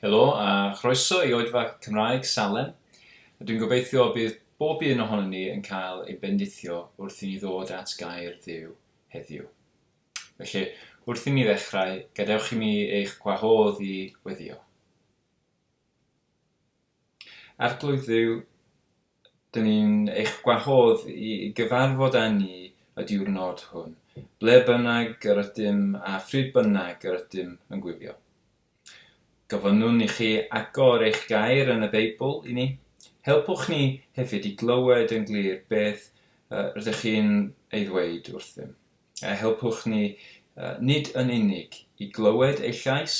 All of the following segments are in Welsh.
Helo a chroeso i Oedfa Cymraeg Salem. Dwi'n gobeithio bydd bob un ohonon ni yn cael ein bendithio wrth i ni ddod at gair Dduw heddiw. Felly, wrth i ni ddechrau, gadewch i mi eich gwahodd i weddio. Arglwydd Dduw, dyn ni'n eich gwahodd i gyfarfod â ni y diwrnod hwn, ble bynnag yr ydym a phryd bynnag yr ydym yn gwylio. Gofynnwn i chi agor eich gair yn y Beibl i ni. Helpwch ni hefyd i glywed yn glir beth rydych chi'n ei ddweud wrthym. A helpwch ni nid yn unig i glywed eich llais,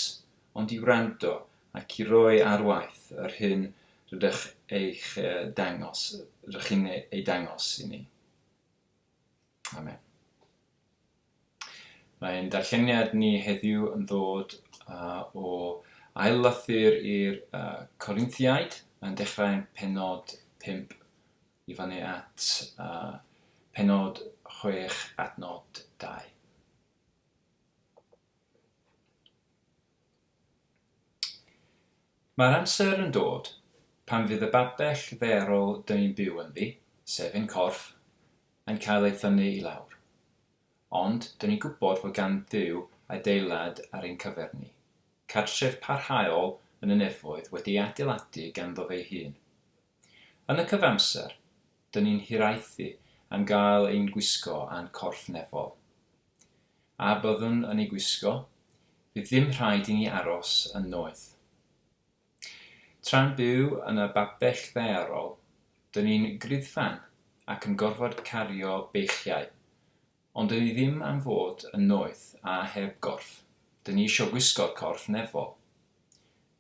ond i wrando ac i roi ar waith yr hyn rydych eich dangos, rydych chi'n ei dangos i ni. Amen. Mae ein darlleniad ni heddiw yn ddod o ail lythyr i'r Corinthiaid, yn dechrau yn penod 5 i fyny at penod 6 adnod 2. Mae'r amser yn dod pan fydd y babell ddaearol dyn ni'n byw ynddi, sef ein corff, yn cael ei thynnu i lawr. Ond, dyn ni'n gwybod fod gan Dduw adeilad ar ein cyfer ni, cartref parhaol yn y nefoedd wedi ei adeiladu ganddo fe'i hun. Yn y cyfamser, dyn ni'n hiraethu am gael ein gwisgo â'n corff nefol. A byddwn yn ei gwisgo, fydd ddim rhaid i ni aros yn noeth. Tra'n byw yn y babell ddaearol, dyn ni'n gruddfan ac yn gorfod cario beichiau. Ond dyn ni ddim am fod yn noeth a heb gorff. Dyn ni isio gwisgo'r corff nefol.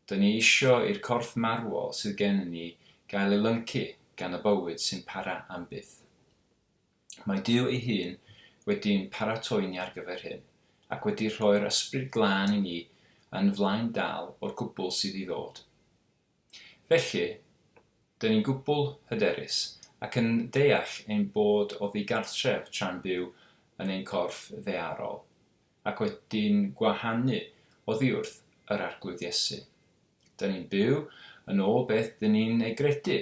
Dyn ni isio i'r corff marwol sydd gennym ni gael ei lyncu gan y bywyd sy'n para am byth. Mae Duw ei hun wedi'n paratoi ni ar gyfer hyn, ac wedi rhoi'r Ysbryd Glân i ni yn flaen-dal o'r cwbl sydd i ddod. Felly, dyn ni'n gwbl hyderus, ac yn deall ein bod oddi gartref tra'n byw yn ein corff ddaearol, ac wedi'n gwahanu oddi wrth yr Arglwydd Iesu. Dyn ni'n byw yn ôl beth dyn ni'n ei gredu,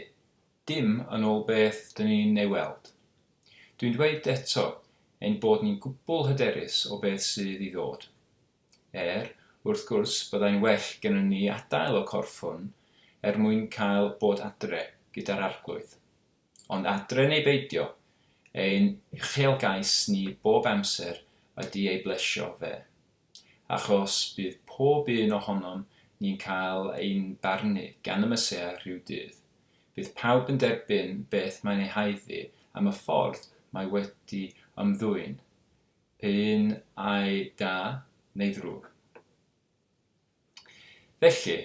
Dim yn ôl beth dyn ni'n ei weld. Dwi'n dweud eto ein bod ni'n gwbl hyderus o beth sydd i ddod. Er, wrth gwrs, byddai'n well gennym ni adael y corff hwn er mwyn cael bod adre gyda'r Arglwydd. Ond adre neu beidio, ein huchelgais ni bob amser ydi ei blesio fe. Achos bydd pob un ohonom ni'n cael ein barnu gan y Meseia rhyw dydd. Bydd pawb yn derbyn beth mae'n ei haeddu am y ffordd mae wedi ymddwyn, pe un ai da neu ddrwg. Felly,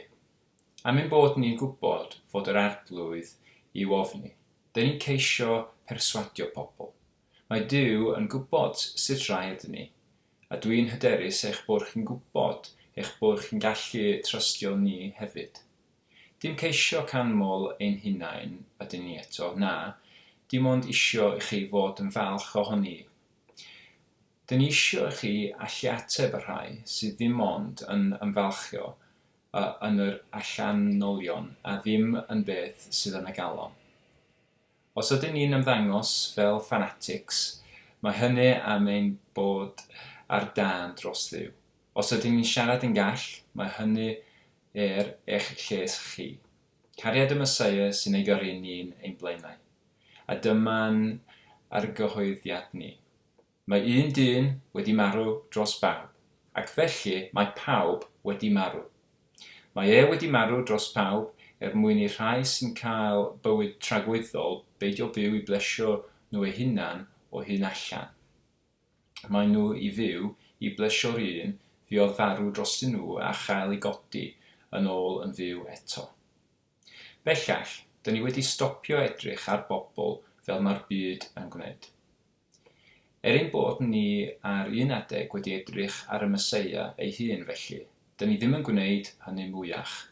am ein bod ni'n gwybod fod yr Arglwydd i'w ofni, dyn ni'n ceisio perswadio pobl. Mae Duw yn gwybod sut rai ydyn ni, a dwi'n hyderus eich bod chi'n gwybod eich bod chi'n gallu trystio ni hefyd. Dim ceisio canmol ein hunain ydyn ni eto, na, dim ond isio i chi fod yn falch ohon ni. Dyn ni isio i chi allu ateb y rhai sydd ddim ond yn ymfalchio yn yr allanolion a ddim yn beth sydd yn y galon. Os ydyn ni'n ymddangos fel ffanatics, mae hynny am ein bod ar dân dros Dduw. Os ydyn ni'n siarad yn gall, mae hynny er eich lles chi. Cariad y Meseia sy'n ei gyrru ni'n ein blaenau. A dyma'n argyhoeddiad ni. Mae un dyn wedi marw dros bawb, ac felly mae pawb wedi marw. Mae e wedi marw dros pawb er mwyn i'r rhai sy'n cael bywyd tragwyddol beidio byw i blesio nhw eu hunan o hyn allan. Maen nhw i fyw i blesio'r un fuodd farw drostyn nhw a chael ei godi yn ôl yn fyw eto. Bellach, dyn ni wedi stopio edrych ar bobl fel mae'r byd yn gwneud. Er ein bod ni ar un adeg wedi edrych ar y Meseia ei hun felly, dyn ni ddim yn gwneud hynny mwyach.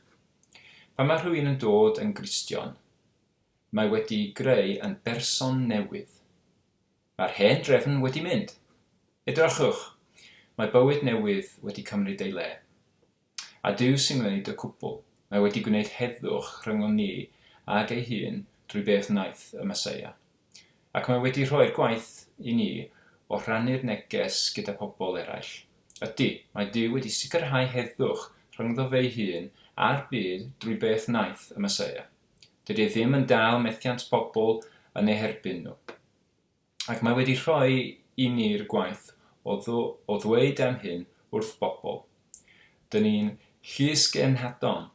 Pan mae rhywun yn dod yn Gristion, mae wedi'i greu yn berson newydd. Mae'r hen drefn wedi mynd. Edrychwch! Mae bywyd newydd wedi cymryd ei le. A Duw sy'n gwneud y cwbl. Mae wedi gwneud heddwch rhyngom ni ag ei hun drwy beth wnaeth y Meseia. Ac mae wedi rhoi'r gwaith i ni o rhannu'r neges gyda pobl eraill. Ydy, mae Duw wedi sicrhau heddwch rhyngddo fe'i hun a'r byd drwy beth wnaeth y Meseia. Dydy e ddim yn dal methiant pobl yn eu herbyn nhw. Ac mae wedi rhoi i ni'r gwaith o o ddweud am hyn wrth bobl. Dyn ni'n llysgenhadon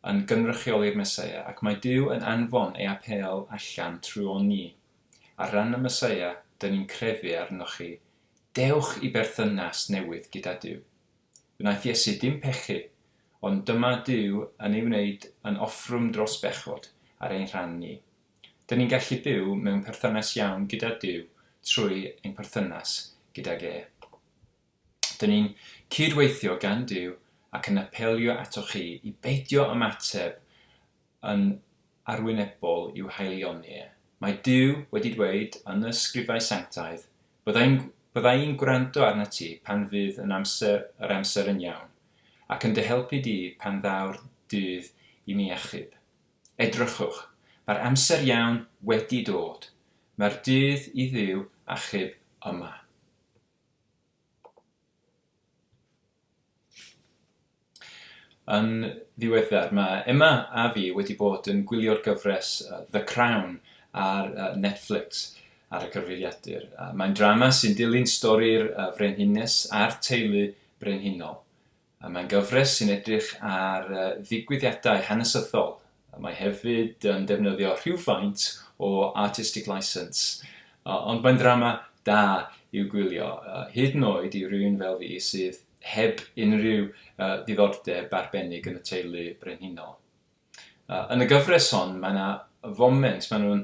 yn gynrychioli'r Meseia, ac mae Duw yn anfon ei apêl allan trwyon ni. Ar ran y Meseia, dyn ni'n crefu arnoch chi, dewch i berthynas newydd gyda Duw. Wnaeth Iesu dim pechu, ond dyma Duw yn ei wneud yn offrwm dros bechod ar ein rhan ni. Dyn ni'n gallu byw mewn perthynas iawn gyda Duw trwy ein perthynas gydag e. Dyn ni'n cyd-weithio gan Duw ac yn apelio atoch chi i beidio ymateb yn arwynebol i'w haelioni e. Mae Duw wedi dweud yn y Sgrifau Sanctaidd, Byddai'n bydda i'n gwrando arnat ti pan fydd yn amser yr amser yn iawn, ac yn dy helpu di pan ddaw'r dydd i mi achub. Edrychwch, mae'r amser iawn wedi dod. Mae'r dydd i Dduw achub yma. Yn ddiweddar, mae Emma a fi wedi bod yn gwylio'r gyfres The Crown ar Netflix ar y cyfrifiadur. Mae'n drama sy'n dilyn stori'r frenhines a'r teulu brenhinol. Mae'n gyfres sy'n edrych ar ddigwyddiadau hanesyddol. Mae hefyd yn defnyddio rhywfaint o artistic licence. Ond mae'n ddrama da i'w gwylio, hyd yn oed i rywun fel fi sydd heb unrhyw ddiddordeb arbennig yn y teulu brenhinol. Yn y gyfres hon, mae yna foment, maen nhw'n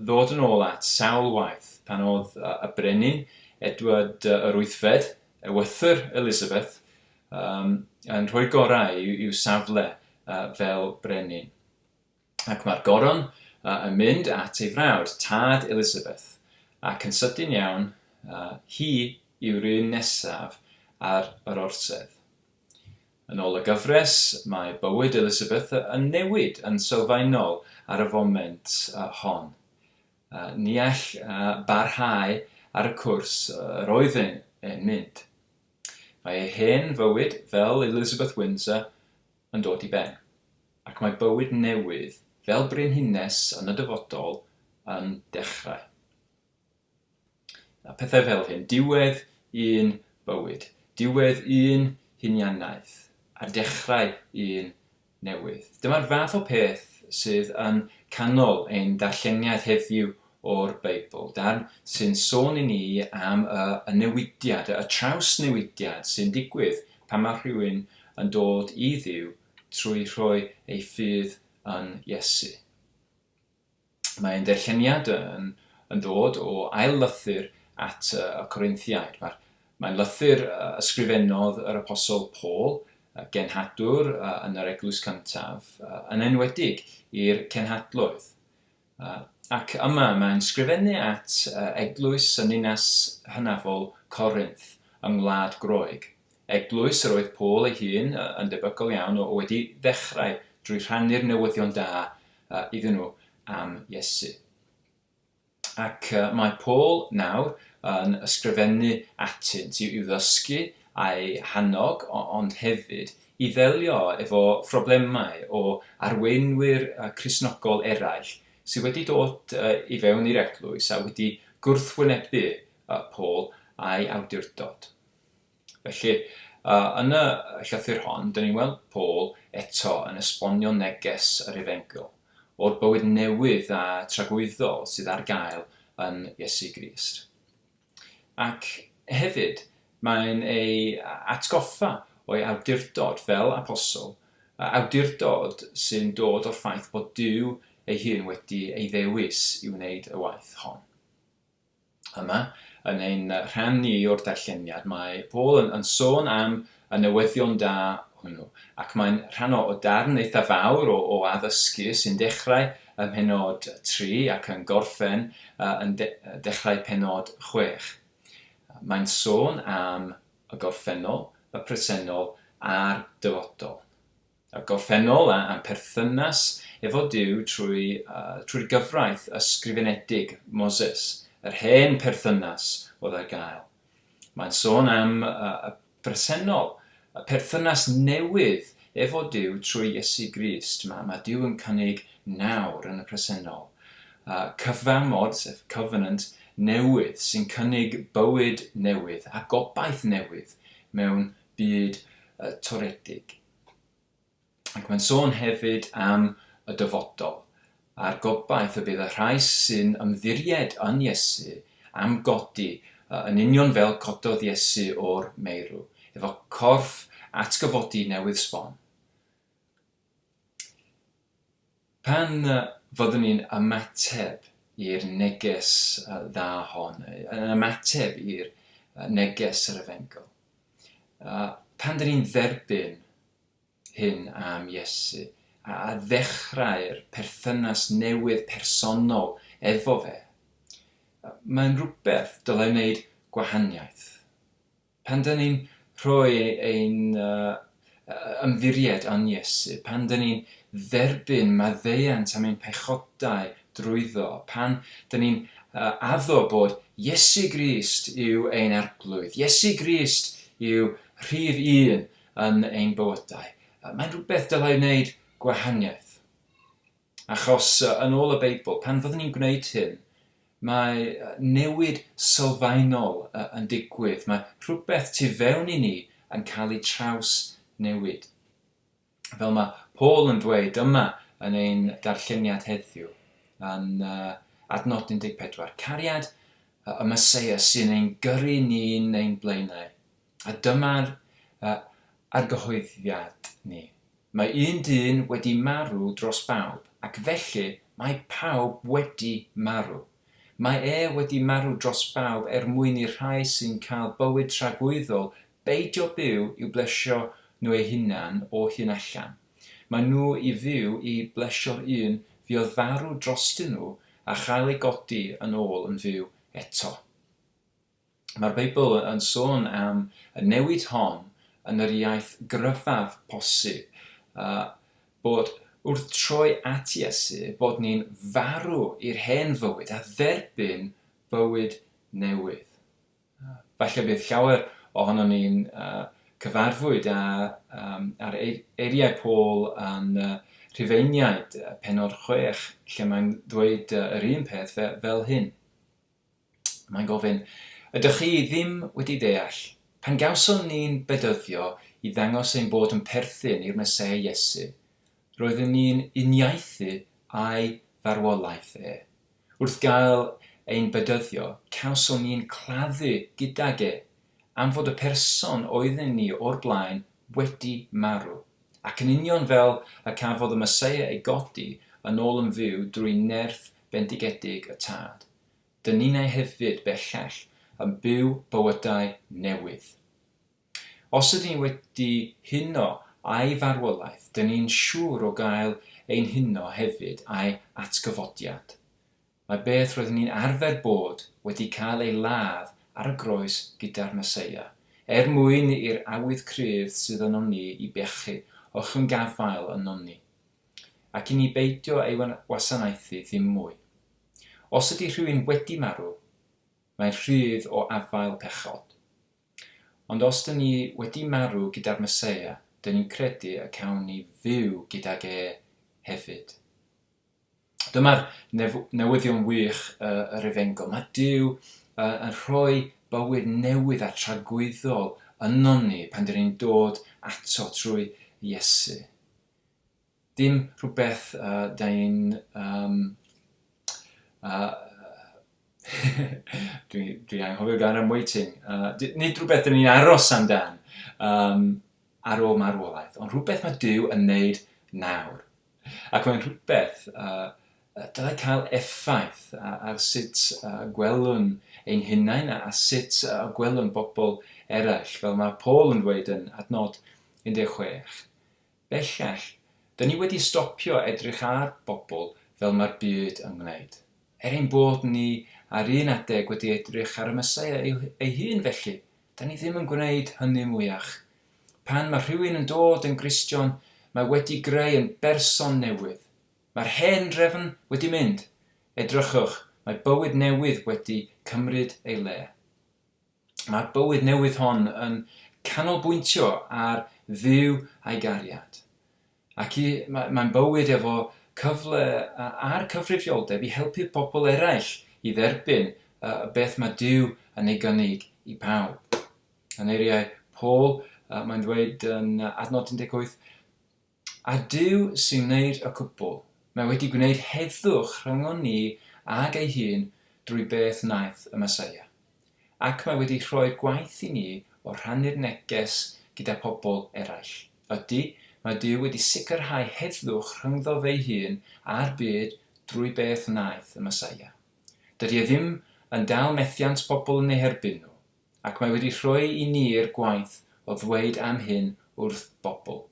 ddod yn ôl at sawl waith pan oedd y brenin Edward yr Wythfed, ewythr Elizabeth, yn rhoi gorau i'w safle fel brenin. Ac mae'r goron yn mynd at ei frawd, tad Elizabeth, ac yn sydyn iawn, hi yw'r un nesaf ar yr orsedd. Yn ôl y gyfres, mae bywyd Elizabeth yn newid yn sylfaenol ar y foment hon. Ni all barhau ar y cwrs yr oedd e'n mynd. Mae ei hen fywyd fel Elizabeth Windsor yn dod i ben, ac mae bywyd newydd fel brenhines yn y dyfodol yn dechrau. A pethau fel hyn. Diwedd un bywyd. Diwedd un hunianaeth. A dechrau un newydd. Dyma'r fath o peth sydd yn canol ein darlleniad heddiw o'r Beibl. Darn sy'n sôn i ni am y, y newidiad, y trawsnewidiad sy'n digwydd pan mae rhywun yn dod i Dduw trwy rhoi ei ffydd yn Iesu. Mae ein darlleniad yn, yn dod o ail lythyr at y Corinthiaid. Mae'r, mae'n lythyr ysgrifennodd yr Apostol Paul, genhadwr yn yr eglwys cyntaf, yn enwedig i'r cenhadloedd. Ac yma mae'n sgrifennu at eglwys yn ninas hynafol Corinth yng Ngwlad Groeg. Eglwys yr oedd Paul ei hun yn debygol iawn o wedi ddechrau drwy rhannu'r newyddion da iddyn nhw am Iesu. Ac mae Paul nawr yn ysgrifennu atynt i'w ddysgu a'u hannog, ond hefyd i ddelio efo phroblemau o arweinwyr Cristnogol eraill sydd wedi dod i fewn i'r eglwys a wedi gwrthwynebu Paul a'i awdurdod. Felly, yn y llythyr hon, dyn ni'n weld Paul eto yn esbonio neges yr Efengyl, o'r bywyd newydd a tragwyddol sydd ar gael yn Iesu Grist. Ac hefyd, mae'n ei atgoffa o'i awdurdod fel apostol, awdurdod sy'n dod o'r ffaith bod Duw ei hun wedi ei ddewis i wneud y waith hon. Yma, yn ein rhan ni o'r darlleniad, mae Paul yn, yn sôn am y newyddion da hwnnw, ac mae'n rhan o, o darn eitha fawr o, o addysgu sy'n dechrau ym mhenod 3 ac yn gorffen yn de, dechrau penod 6. Mae'n sôn am y gorffennol, y presennol a'r dyfodol. Y gorffennol a'n perthynas efo Duw trwy, trwy'r gyfraith ysgrifenedig Moses, yr hen perthynas oedd ar gael. Mae'n sôn am y presennol, y perthynas newydd efo Duw trwy Iesu Grist. Mae, mae Duw yn cynnig nawr yn y presennol. Cyfamod, sef covenant, newydd sy'n cynnig bywyd newydd a gobaith newydd mewn byd toredig. Ac mae'n sôn hefyd am y dyfodol, a'r gobaith y bydd y rhai sy'n ymddiried yn Iesu am godi yn union fel cododd Iesu o'r meirw, efo corff atgyfodi newydd sbon. Pan fyddwn ni'n ymateb i'r neges dda hon, yn ymateb i'r neges yr Efengyl, pan dyn ni'n dderbyn hyn am Iesu, a ddechrau'r perthynas newydd personol efo fe, mae'n rhywbeth dylai wneud gwahaniaeth. Pan dyn ni'n rhoi ein ymddiried yn Iesu, pan dyn ni'n dderbyn maddeuant am ein pechodau drwyddo, pan dyn ni'n addo bod Iesu Grist yw ein Arglwydd, Iesu Grist yw rhif un yn ein bywydau, mae'n rhywbeth dylai wneud gwahaniaeth. Achos, yn ôl y Beibl, pan fyddwn ni'n gwneud hyn, mae newid sylfaenol yn digwydd, mae rhywbeth tu fewn i ni yn cael ei trawsnewid. Fel mae Paul yn dweud yma yn ein darlleniad heddiw, yn adnod 14, cariad y Meseia sy'n ein gyrru ni'n ein blaenau, a dyma'r argyhoeddiad ni. Mae un dyn wedi marw dros bawb, ac felly mae pawb wedi marw. Mae e wedi marw dros bawb er mwyn i'r rhai sy'n cael bywyd tragwyddol beidio byw i'w blesio nhw eu hunain o hyn allan. Maen nhw i fyw i blesio'r un fuodd farw drostyn nhw a chael ei godi yn ôl yn fyw eto. Mae'r Beibl yn sôn am y newid hon yn yr iaith gryfaf posib, bod wrth troi at Iesu, bod ni'n farw i'r hen fywyd a dderbyn bywyd newydd. Falle bydd llawer ohonon ni'n cyfarfwyd â, â'r eiriau Paul yn Rhufeiniaid, pennod 6, lle mae'n dweud yr un peth fel hyn. Mae'n gofyn, Ydych chi ddim wedi deall? Pan gawson ni'n bedyddio i ddangos ein bod yn perthyn i'r Meseia Iesu, roedden ni'n uniaethu â'i farwolaeth e. Wrth gael ein bedyddio, cawson ni'n claddu gydag e, am fod y person oedden ni o'r blaen wedi marw. Ac yn union fel y cafodd y Meseia ei godi yn ôl yn fyw drwy nerth bendigedig y Tad. Dyn ninnau hefyd, bellach, yn byw bywydau newydd. Os ydyn ni wedi huno â'i farwolaeth, dyn ni'n siŵr o gael ein huno hefyd â'i atgyfodiad. Mae beth roeddwn ni'n arfer bod wedi cael ei ladd ar y groes gyda'r Meseia, er mwyn i'r awydd cryf sydd ynom ni i bechu ochrwng gafael ynom ni, ac i ni beidio ei wasanaethu ddim mwy. Os ydy rhywun wedi marw, mae'n rhydd o afael pechod. Ond os dyn ni wedi marw gyda'r Meseia, dyn ni'n credu y cawn ni fyw gydag e hefyd. Dyma'r newyddion wych yr Efengyl. Mae Duw yn rhoi bywyd newydd a tragwyddol ynom ni pan dyn ni'n dod ato trwy Iesu. Dim rhywbeth da ni'n... Um, dwi, dwi anghofio gair am waiting. Nid rhywbeth dyn ni'n aros amdan ar ôl marwolaeth, ond rhywbeth mae Duw yn neud nawr. Ac mae'n rhywbeth dylai cael effaith ar sut gwelwn ein hunain a sut gwelwn bobl eraill, fel mae Paul yn dweud yn adnod 16. Bellach, dyn ni wedi stopio edrych ar bobl fel mae'r byd yn gwneud. Er ein bod ni ar un adeg wedi edrych ar y Meseia ei hun felly, dyn ni ddim yn gwneud hynny mwyach. Pan mae rhywun yn dod yn Gristion, mae wedi greu yn berson newydd. Mae'r hen drefn wedi mynd. Edrychwch, mae bywyd newydd wedi cymryd ei le. Mae'r bywyd newydd hon yn canolbwyntio ar Dduw a'i gariad. Ac i, mae, mae'n bywyd efo cyfle a'r cyfrifioldeb i helpu pobl eraill i dderbyn beth mae Duw yn ei gynnig i pawb. Yn eiriau Paul, mae'n dweud yn adnod 18, A Duw sy'n wneud y cwbl, mae wedi gwneud heddwch rhyngon ni ag ei hun drwy beth wnaeth y Meseia. Ac mae wedi rhoi'r gwaith i ni o rhannu'r neges gyda pobl eraill. Ydy, mae Duw wedi sicrhau heddwch rhyngddo fe'i hun a'r byd drwy beth wnaeth y Meseia. Dydy e ddim yn dal methiant pobl yn eu herbyn nhw. ac mae wedi rhoi i ni'r gwaith o ddweud am hyn wrth bobl.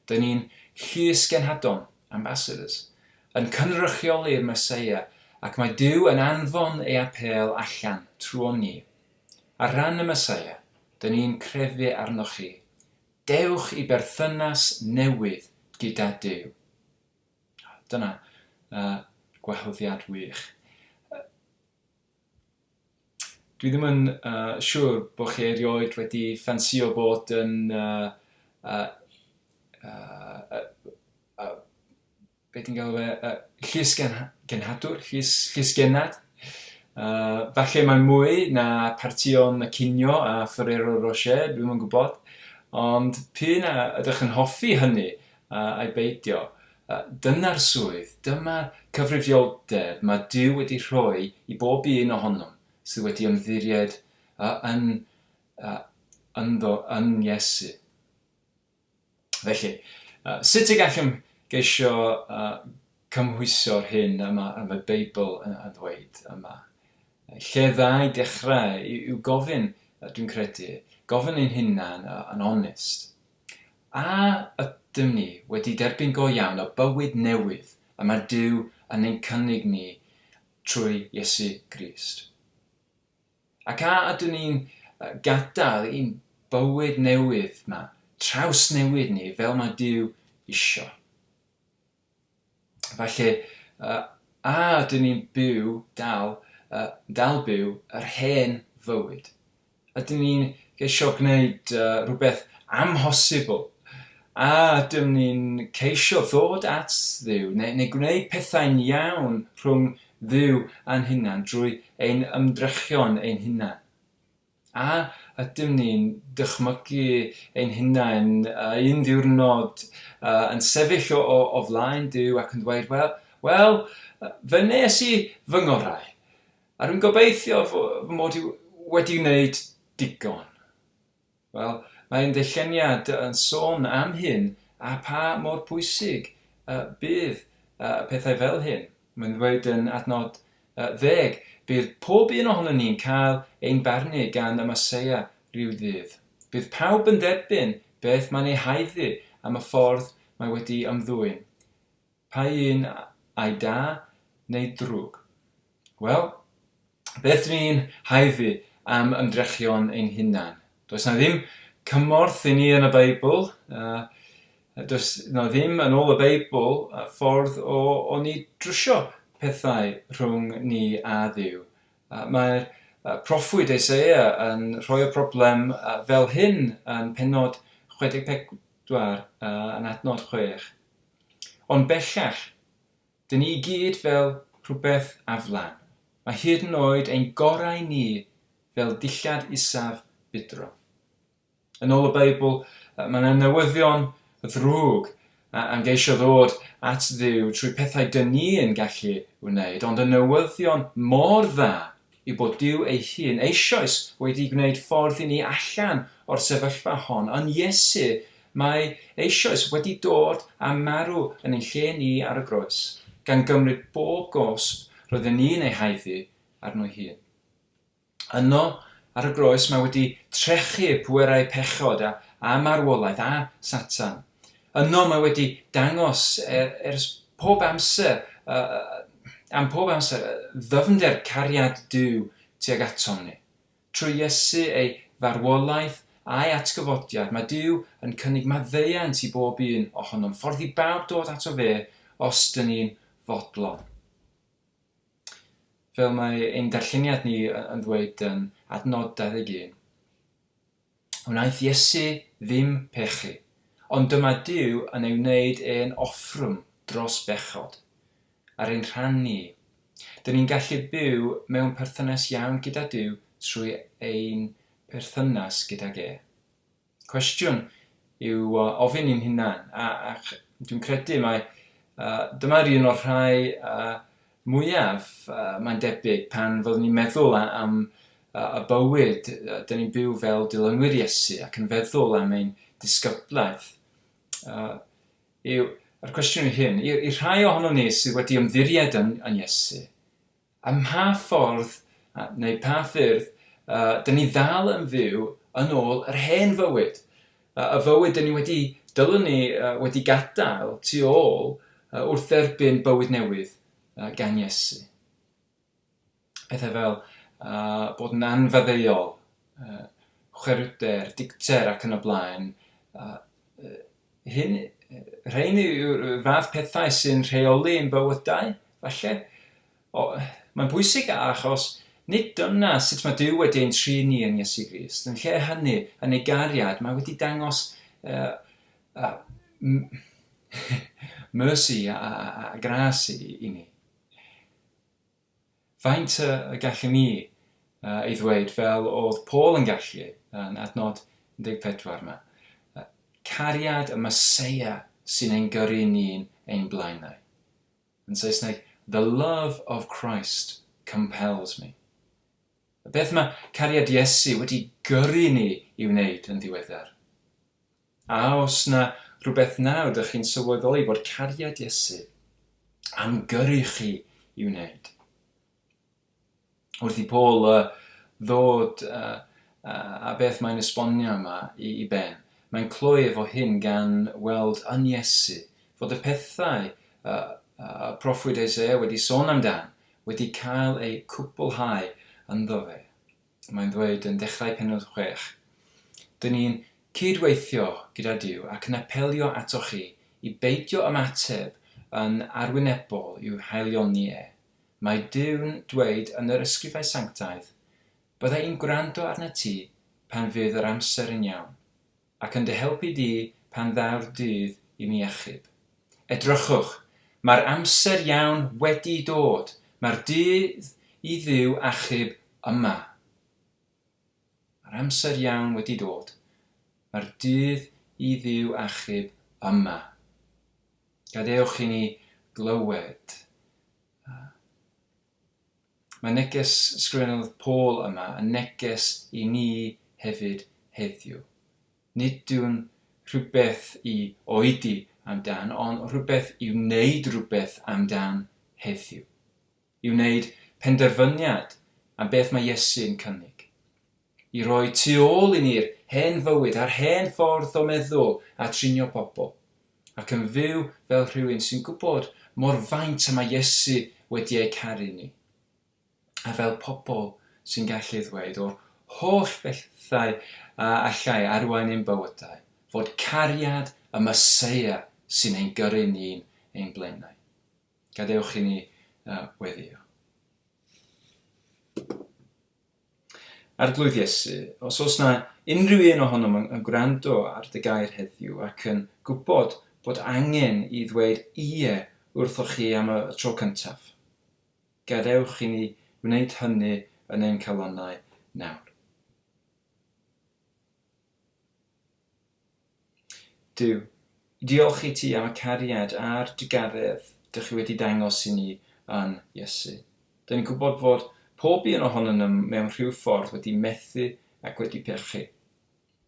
Dyn ni'n llysgenhadon, ambassadors, yn cynrychioli'r Meseia ac mae Duw yn anfon ei apêl allan trwon ni. Ar ran y Meseia, dyn ni'n crefu arnoch chi. Dewch i berthynas newydd gyda Duw. Dyna gwahoddiad wych. Dwi ddim yn uh, siŵr bod chi erioed wedi ffansio bod yn uh, uh, uh, uh, be ti'n galw fe, uh, llys genhadwr, llys, llysgennad. Falle mae'n mwy na partïon y cinio a Ferrero Rocher, dwi'm yn gwybod. Ond p'un a ydych yn hoffi hynny ai beidio, Dyna'r swydd, dyma'r cyfrifioldeb mae Duw wedi rhoi i bob un ohonom sydd wedi ymddiried yn ynddo, yn Iesu. Felly, sut y gallwn geisio cymhwyso'r hyn y mae'r Beibl yn ddweud yma? Lle dda i dechrau yw gofyn, dwi'n credu, gofyn ein hunain yn onest, A ydym ni wedi derbyn go iawn y bywyd newydd y mae Duw yn ein cynnig ni trwy Iesu Grist? Ac a ydym ni'n gadael i'n bywyd newydd 'ma trawsnewid ni fel mae Duw isio? Felly, a ydyn ni'n byw dal, dal byw yr hen fywyd? Ydyn ni'n ceisio gwneud rhywbeth amhosibl? A ydym ni'n ceisio ddod at Dduw neu, neu gwneud pethau'n iawn rhwng Dduw a'n hunan drwy ein ymdrechion ein hunan? A ydym ni'n dychmygu ein hunain un ddiwrnod yn sefyll o, o, o flaen Duw ac yn dweud, wel, wel, fe wnes i fy ngorau, a rwy'n gobeithio fy mod i wedi gwneud digon. Wel, mae ein delleniad yn sôn am hyn a pa mor pwysig bydd pethau fel hyn. Mae'n dweud yn adnod ddeg, Bydd pob un ohonon ni'n cael ein barnu gan y Meseia ryw ddydd. Bydd pawb yn derbyn beth mae'n ei haeddu am y ffordd mae wedi ymddwyn, pa un ai da neu ddrwg. Wel, Beth dyn ni'n haeddu am ymdrechion ein hunain? Does 'na ddim cymorth i ni yn y Beibl. Does 'na ddim, yn ôl y Beibl, ffordd o, o ni drwsio pethau rhwng ni a Dduw. Mae'r proffwyd Eseia yn rhoi y problem fel hyn yn pennod 64 yn adnod 6. Ond bellach, Dyn ni i gyd fel rhywbeth aflan. Mae hyd yn oed ein gorau ni fel dillad isaf budro. Yn ôl y Beibl, mae yna newyddion ddrwg am geisio ddod at Dduw trwy pethau dyn ni yn gallu wneud, ond y newyddion mor dda yw bod Duw ei hun eisoes wedi gwneud ffordd i ni allan o'r sefyllfa hon. Yn Iesu, mae eisoes wedi dod a marw yn ein lle ni ar y groes, gan gymryd bob gosb roedden ni'n ei haeddu arno'i hun. Yno, ar y groes, mae wedi trechu pwerau pechod a, a marwolaeth a Satan. Yno mae wedi dangos er, ers pob amser, uh, am pob amser, ddyfnder cariad Duw tuag atom ni. Trwy Iesu ei farwolaeth a'i atgyfodiad, mae Duw yn cynnig maddeuant i bob un ohonom, ffordd i bawb dod ato fe os dyn ni'n fodlon. Fel mae ein darlleniad ni yn ddweud yn adnod 21, Wnaeth Iesu ddim pechu, ond dyma Duw yn ei wneud e'n offrwm dros bechod, ar ein rhan ni. Dyn ni'n gallu byw mewn perthynas iawn gyda Duw trwy ein perthynas gydag e. Cwestiwn i'w ofyn i'n hunan, a, a dwi'n credu mai dyma'r un o'r rhai mwyaf, mae'n debyg, pan fyddwn ni'n meddwl am y bywyd dyn ni'n byw fel dilynwyr Iesu ac yn feddwl am ein disgyblaeth, yw, a'r cwestiwn yw hyn, i'r rhai ohonom ni sydd wedi ymddiried yn, yn Iesu, Ym mha ffordd, neu pa ffyrdd, dyn ni ddal yn fyw yn ôl yr hen fywyd? Y fywyd dyn ni wedi, dylwn ni wedi gadael tu ôl wrth dderbyn bywyd newydd gan Iesu. Pethau fel bod yn anfaddeuol, chwerwder, dicter ac yn y blaen. Hyn, rhein yw'r fath pethau sy'n rheoli ein bywydau, falle. O, mae'n bwysig achos nid dyna sut mae Duw wedi ein trin ni yn Iesu Grist. Yn lle hynny, yn ei gariad, mae wedi dangos mercy a, a, a gras i, i ni. Faint y gallwn ni ei ddweud fel oedd Paul yn gallu yn adnod 14 yma? Cariad y Meseia sy'n ein gyrru ni'n ein blaenau. Yn Saesneg, The love of Christ compels me. Beth mae cariad Iesu wedi gyrru ni i wneud yn ddiweddar? A oes 'na rhywbeth nawr dych chi'n sylweddoli bod cariad Iesu am gyrru chi i wneud? Wrth i Paul ddod a beth mae'n esbonio yma i, i ben, mae'n cloi efo hyn gan weld yn Iesu fod y pethau y proffwyd Isaiah wedi sôn amdan wedi cael eu cwblhau ynddo fe. Mae'n ddweud yn dechrau pennod 6, Dyn ni'n cyd-weithio gyda Duw ac yn apelio atoch chi i beidio ymateb yn arwynebol i'w haelioni e. Mae Duw'n dweud yn yr Ysgrifau Sanctaidd, Bydda i'n gwrando arnat ti pan fydd yr amser yn iawn, ac yn dy helpu di pan ddaw'r dydd i mi achub. Edrychwch, mae'r amser iawn wedi dod, mae'r dydd i Dduw achub yma. Mae'r amser iawn wedi dod, mae'r dydd i Dduw achub yma. Gadewch i ni glywed. Mae neges ysgrifennodd Paul yma yn neges i ni hefyd heddiw. Nid yw'n rhywbeth i oedi amdan, ond rhywbeth i wneud rhywbeth amdan heddiw. I wneud penderfyniad am beth mae Iesu'n cynnig. I roi tu ôl i ni'r hen fywyd a'r hen ffordd o meddwl a trinio pobl, ac yn fyw fel rhywun sy'n gwybod mor faint y mae Iesu wedi eu caru ni, a fel pobl sy'n gallu ddweud o'r holl bethau a allai arwain ein bywydau, fod cariad y Meseia sy'n ein gyrru ni'n ein blaenau. Gadewch i ni weddïo. Arglwydd Iesu, os oes 'na unrhyw un ohonom yn gwrando ar dy gair heddiw ac yn gwybod bod angen i ddweud ie wrthoch chi am y tro cyntaf, gadewch i ni wneud hynny yn ein calonnau nawr. Duw, diolch i ti am y cariad a'r drugaredd dych chi wedi dangos i ni yn Iesu. Dyn ni'n gwybod fod pob un ohonon ni mewn rhyw ffordd wedi methu ac wedi pechu.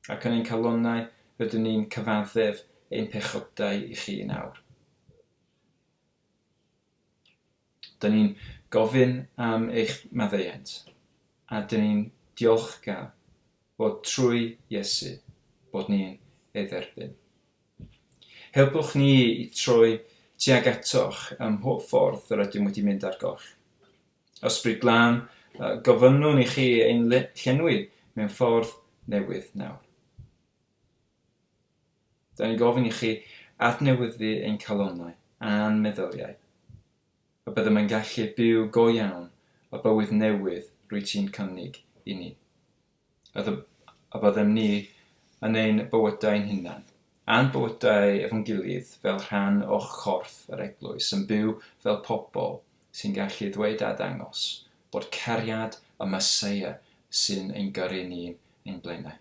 Ac yn ein calonnau rydyn ni'n cyfaddef ein pechodau i chi nawr. Dyn ni'n gofyn am eich maddeuant, a dyn ni'n diolchgar fod trwy Iesu bod ni'n ei dderbyn. Helpwch ni i troi tuag atoch ym mhob ffordd yr ydym wedi mynd ar goll. Ysbryd Glân, gofynnwn i chi ein llenwi mewn ffordd newydd nawr. Da ni'n gofyn i chi adnewyddu ein calonnau a'n meddyliau, y byddem yn gallu byw go iawn y bywyd newydd rwyt ti'n cynnig i ni. A, a byddem ni yn ein bywydau ein hunain, a'n bywydau efo'n gilydd fel rhan o'ch corff yr eglwys, yn byw fel pobl sy'n gallu ddweud a dangos bod cariad y Meseia sy'n ein gyrru ni'n ein blaenau.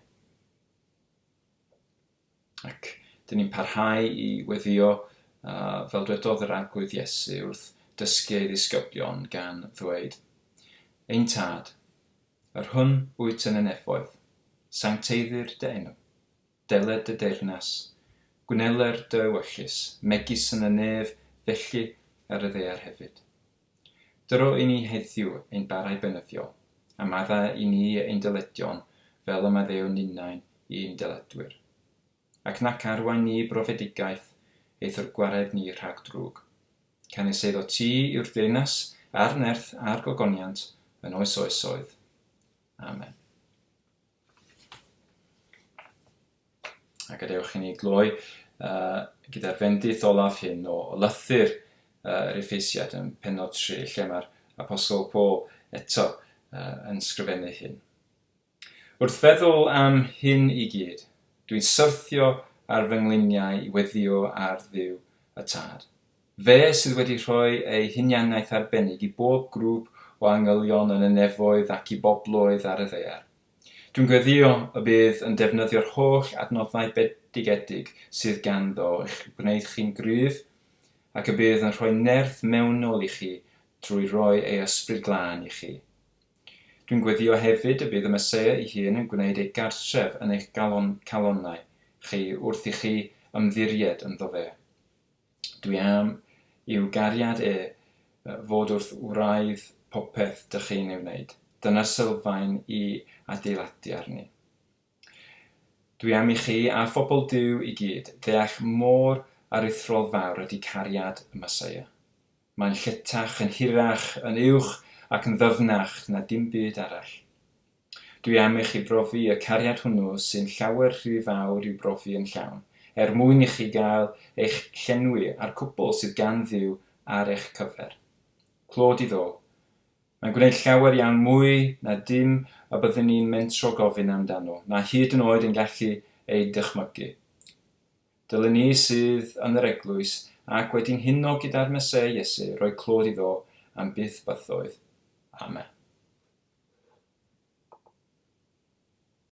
Ac dyn ni'n parhau i weddïo, fel dwedodd yr Arglwydd Iesu wrth dysgu ei ddisgyblion gan ddweud, Ein Tad, yr hwn wyt yn y nefoedd, sancteiddir dy enw, deled dy deyrnas, gwneler dy ewyllys, megis yn y nef, felly ar y ddaear hefyd. Dyro i ni heddiw ein barau beunyddiol, a maddau i ni ein dyledion fel y maddeuwn ninnau'n i'n dyledwyr. Ac nac arwain ni i brofedigaeth, eithr gwared ni rhag drwg. Canys eiddo ti yw'r deyrnas, a'r nerth, a'r gogoniant, yn oes oesoedd. Amen. A gadewch i ni gloi gyda'r fendith olaf hyn o lythyr yr Effesiad yn penod 3, lle mae'r Apostol Paul eto yn sgrifennu hyn. Wrth feddwl am hyn i gyd, dwi'n syrthio ar fy ngliniau i weddïo ar Dduw y Tad. Fe sydd wedi rhoi ei hunianaeth arbennig i bob grŵp o angylion yn y nefoedd ac i bobloedd ar y ddaear. Dwi'n gweddïo y bydd yn defnyddio'r holl adnoddau bendigedig sydd ganddo i'ch gwneud chi'n gryf ac y bydd yn rhoi nerth mewnol i chi drwy roi ei Ysbryd Glân i chi. Dwi'n gweddïo hefyd y bydd y Meseia ei hun yn gwneud ei gartref yn eich galon, calonnau chi wrth i chi ymddiried ynddo fe. Dwi am i'w gariad e fod wrth wraidd popeth dych chi'n ei wneud. Dyna'r sylfaen i adeiladu arni. Dwi am i chi a phobl Duw i gyd ddeall mor aruthrol fawr ydy cariad y Meseia. Mae'n lletach, yn hirach, yn uwch ac yn ddyfnach na dim byd arall. Dwi am i chi brofi y cariad hwnnw sy'n llawer rhy fawr i'w brofi yn llawn, er mwyn i chi gael eich llenwi â'r cwbl sydd gan Dduw ar eich cyfer. Clod i Dduw. Mae'n gwneud llawer iawn mwy na dim y byddwn ni'n mentro gofyn amdano, na hyd yn oed yn gallu ei dychmygu. Dylen ni sydd yn yr eglwys ac wedi'n huno gyda'r Meseia Iesu roi clod iddo am byth bythoedd. Amen.